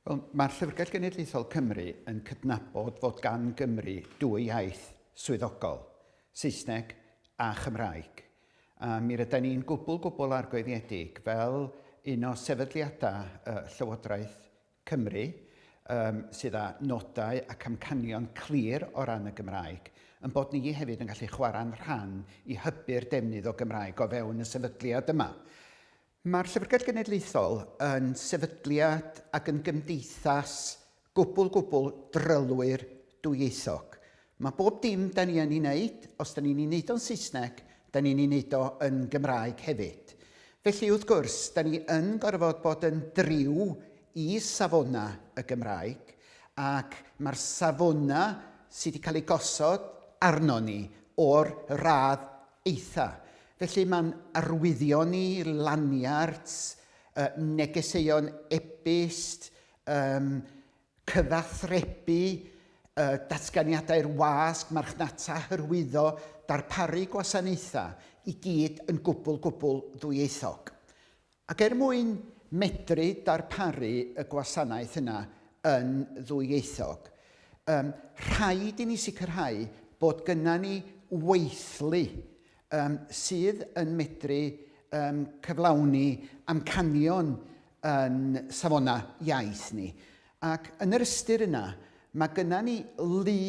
Wel, mae'r Llyfrgell Genedlaethol Cymru yn cydnabod fod gan Gymru dwy iaith swyddogol, Saesneg a Chymraeg. A mi rydan ni'n gwbl gwbl argoeddiedig fel un o sefydliadau Llywodraeth Cymru, um, sydd â nodau ac amcanion clir o ran y Gymraeg, yn bod ni hefyd yn gallu chwarae'n rhan i hybu'r defnydd o Gymraeg o fewn y sefydliad yma. Mae'r Llyfrgell Genedlaethol yn sefydliad ac yn gymdeithas gwbl gwbl drylwyr dwyieithog. Mae bob dim da ni yn ei wneud, os da ni'n ei wneud o'n Saesneg, da ni'n ei wneud o yn Gymraeg hefyd. Felly, wrth gwrs, da ni yn gorfod bod yn driw i safonau y Gymraeg, ac mae'r safonau sydd wedi cael eu gosod arno ni o'r radd eitha. Felly mae'n arwyddion ni, lanyards, uh, negeseuon e-byst, um, cyfathrebu, uh, datganiadau'r wasg, marchnata, hyrwyddo, darparu gwasanaethau, i gyd yn gwbl gwbl ddwyieithog. Ac er mwyn medru darparu y gwasanaeth yna yn ddwyieithog, um, rhaid i ni sicrhau bod gynna ni weithlu um, sydd yn medru um, cyflawni amcanion yn safonau iaith ni. Ac yn yr ystyr yna, mae gynna ni lu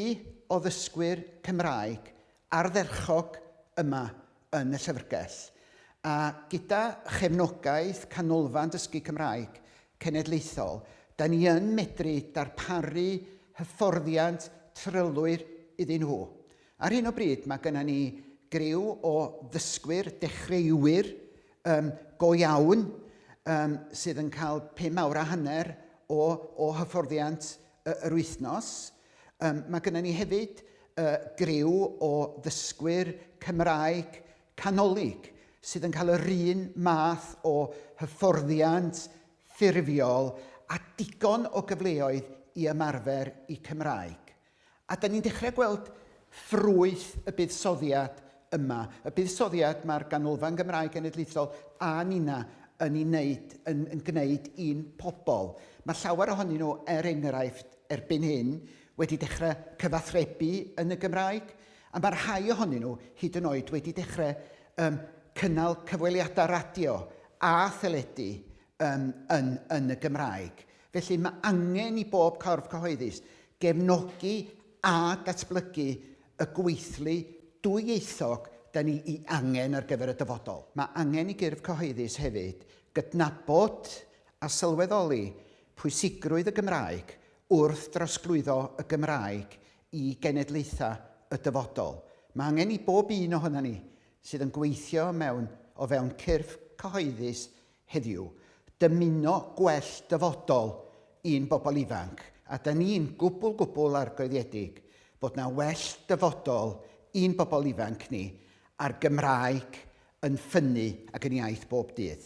o ddysgwyr Cymraeg ardderchog yma yn y llyfrgell, a gyda chefnogaeth Canolfan Dysgu Cymraeg Cenedlaethol, da ni yn medru darparu hyfforddiant trylwyr iddyn nhw. Ar hyn o bryd mae gennym ni griw o ddysgwyr dechreuwyr um, go iawn um, sydd yn cael 5 awr a hanner o, o hyfforddiant yr wythnos. Um, mae gennym ni hefyd uh, griw o ddysgwyr Cymraeg canolig sydd yn cael yr un math o hyfforddiant ffurfiol a digon o gyfleoedd i ymarfer i Cymraeg. A da ni'n dechrau gweld ffrwyth y buddsoddiad yma. Y buddsoddiad mae'r Ganolfan Gymraeg Genedlaethol a Nina yn ei wneud, yn, yn gwneud i'n pobl. Mae llawer ohonyn nhw, er enghraifft, erbyn hyn, wedi dechrau cyfathrebu yn y Gymraeg, a mae rhai ohonyn nhw hyd yn oed wedi dechrau um, cynnal cyfweliadau radio a theledu um, yn, yn y Gymraeg. Felly mae angen i bob corff cyhoeddus gefnogi a datblygu y gweithlu dwyieithog da ni i angen ar gyfer y dyfodol. Mae angen i gyrff cyhoeddus hefyd gydnabod a sylweddoli pwysigrwydd y Gymraeg wrth drosglwyddo y Gymraeg i genedlaethau y dyfodol. Mae angen i bob un ohonon ni sydd yn gweithio mewn o fewn cyrff cyhoeddus heddiw, dymuno gwell dyfodol i'n bobl ifanc, a da ni'n gwbl gwbl argoeddiedig bod 'na well dyfodol i'n bobl ifanc ni a'r Gymraeg yn ffynnu ac yn iaith bob dydd.